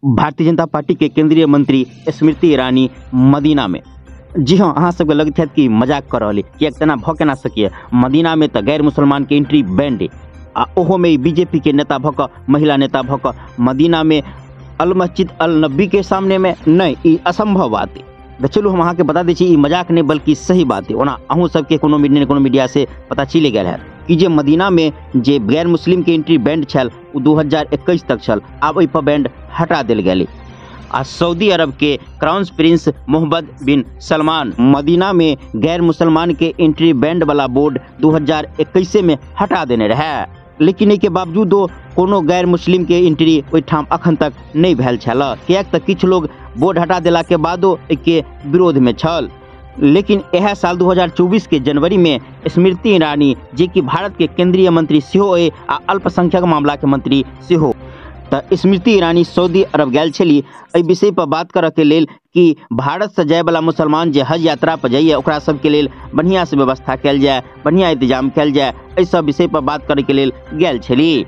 Bharatiya Janata party के केंद्रीय मंत्री स्मृति ईरानी मदीना में। जी हाँ, अहाँ सबके लगैत हैत कि मजाक कर रहल, किएक तेना भऽ केना सकैए। मदीना में तऽ गैर मुसलमान के एंट्री बैंड, आ ओहोमे बीजेपी के नेता भऽ कऽ, महिला नेता भऽ कऽ मदीना में अल मस्जिद अल नबी के सामने में नहीं, ई असंभव बात है। तऽ चलू हम अहाँके बता दै छी, ई मजाक नहीं बल्कि सही बात है। ओना अहूँ सबके कोनो मीडिया कोनो मीडिया से पता चलि गेल है कि जे मदीना में जे गैर मुस्लिम के एंट्री बैंड छल ओ 2021 तक छल, आब ओहि पर बैंड हटा देल गेलै। आ सऊदी अरब के क्राउन प्रिंस मोहम्मद बिन सलमान मदीना में गैर मुसलमान के एंट्री बैंड वाला बोर्ड 2021 में हटा देने रहे, लेकिन एहिके बावजूदो कोनो गैर मुस्लिम के एंट्री ओहिठाम अखन तक नहीं भेल छल, किएक तऽ किछु लोग बोर्ड हटा देला के बादो एहिके विरोध में छल। लेकिन इएह साल 2024 के जनवरी में स्मृति ईरानी, जे कि भारत के केंद्रीय मंत्री सेहो अइ आ अल्पसंख्यक मामला के मंत्री सेहो, तऽ स्मृति ईरानी सऊदी अरब गेल छली एहि विषय पर बात करऽ के लेल कि भारत से जायवला मुसलमान जे हज यात्रा पर जाइए ओकरा सबके लेल बढ़िआँ से व्यवस्था कयल जाय, बढ़िआँ इंतजाम कयल जाय, एहि सब विषय पर बात करैके लेल गेल छली।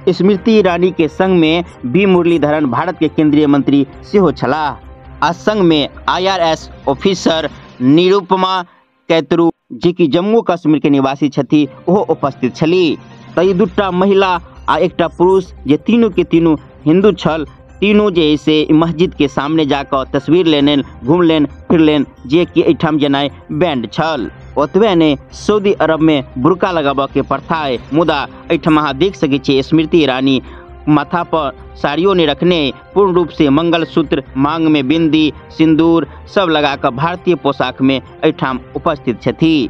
स्मृति ईरानी के संग में बी मुरलीधरन भारत के केंद्रीय मंत्री सेहो छलाह, आ संग में आईआरएस ऑफिसर निरुपमा कैतरू, जे कि जम्मू कश्मीर के निवासी छथि, ओहो उपस्थित छली। तऽ ई दूटा महिला आ एकटा पुरुष जे तीनू के तीनू हिंदू छल, तीनू जे से मस्जिद के सामने जाकऽ तस्वीर लेने, घुमलनि फिरलनि, जे कि एहिठाम जेनाइ बैंड छल। ओतबे नहि, सऊदी अरब में बुरका लगाबऽ के प्रथा अइ, मुदा एहिठाम अहाँ देख सकै छियै स्मृति ईरानी माथा पर साड़ियो नहि रखने, पूर्ण रूप से मंगलसूत्र, मांग में बिंदी, सिंदूर सब लगा कऽ भारतीय पोशाक में एहिठाम उपस्थित छथि।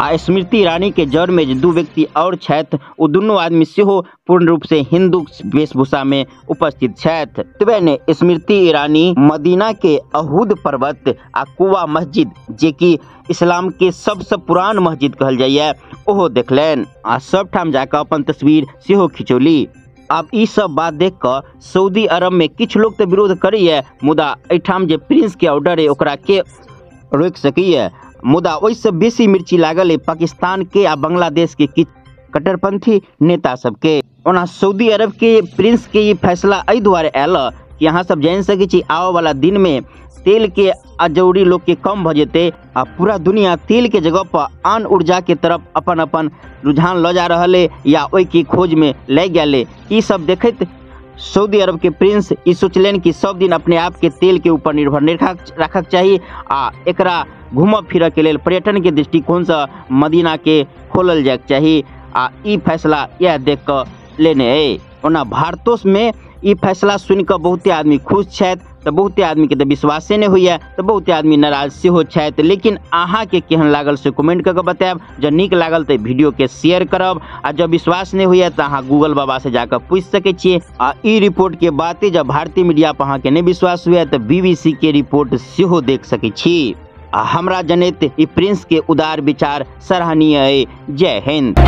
आ स्मृति ईरानी के जड़ में जे दू व्यक्ति और छथि, ओ दुनू आदमी सेहो पूर्ण रूप से हिंदू वेशभूषा में उपस्थित छथि। तबे ने स्मृति ईरानी मदीना के अहूद पर्वत आ कुवा मस्जिद, जे कि इस्लाम के सबसे पुरान मस्जिद कहल जाइए, ओहो देखलनि आ सब ठाम जाकऽ अपन तस्वीर सेहो खिंचौली। आब ई सब बात देख कऽ सऊदी अरब में किछु लोग तऽ विरोध करैए, मुदा एहिठाम जे प्रिंस के ऑर्डर है ओकरा के रोकि सकैए। मुदा ओहिसँ बेसी मिर्ची लागल है पाकिस्तान के आ बांग्लादेश के किछु कट्टरपंथी नेता सबके। ओना सऊदी अरब के प्रिंस के ई फैसला एहि दुआरे आयल कि अहाँ सब जानि सकै छी आबऽ वाला दिन में तेल के अजौरी लोग के कम भऽ जेतै आ पूरा दुनिया तेल के जगह पर आन ऊर्जा के तरफ अपन अपन रुझान लऽ जा रहल है या ओहिके खोज में लागि गेल है। ई सब देखैत सऊदी अरब के प्रिंस ई सोचलनि कि सब दिन अपने आप के तेल के ऊपर निर्भर नहीं रखक चाही आ एकरा घूमऽ फिरऽ के लेल पर्यटन के दृष्टिकोणसँ मदीना के खोलल जायके चाही, आ ई फैसला इएह देख कऽ लेने अइ। ओना भारतो में ई फैसला सुनि कऽ बहुते आदमी खुश छथि, तऽ बहुते आदमीके तऽ विश्वासे नहि होइए, तऽ बहुते आदमी नाराज सेहो छथि। लेकिन अहाँके केहन लागल से कमेंट कऽ कऽ बतायब। जँ नीक लागल तऽ वीडियोके शेयर करब, आ जँ विश्वास नहि होइए तऽ अहाँ गूगल बाबासँ जाकऽ पूछि सकै छियै। आ ई रिपोर्टके बाते जँ भारतीय मीडिया पर अहाँके नहि विश्वास हुए तऽ बीबीसी के रिपोर्ट सेहो देख सकै छी। आ हमरा जनैत ई प्रिंस के उदार विचार सराहनीय अइ। जय हिंद।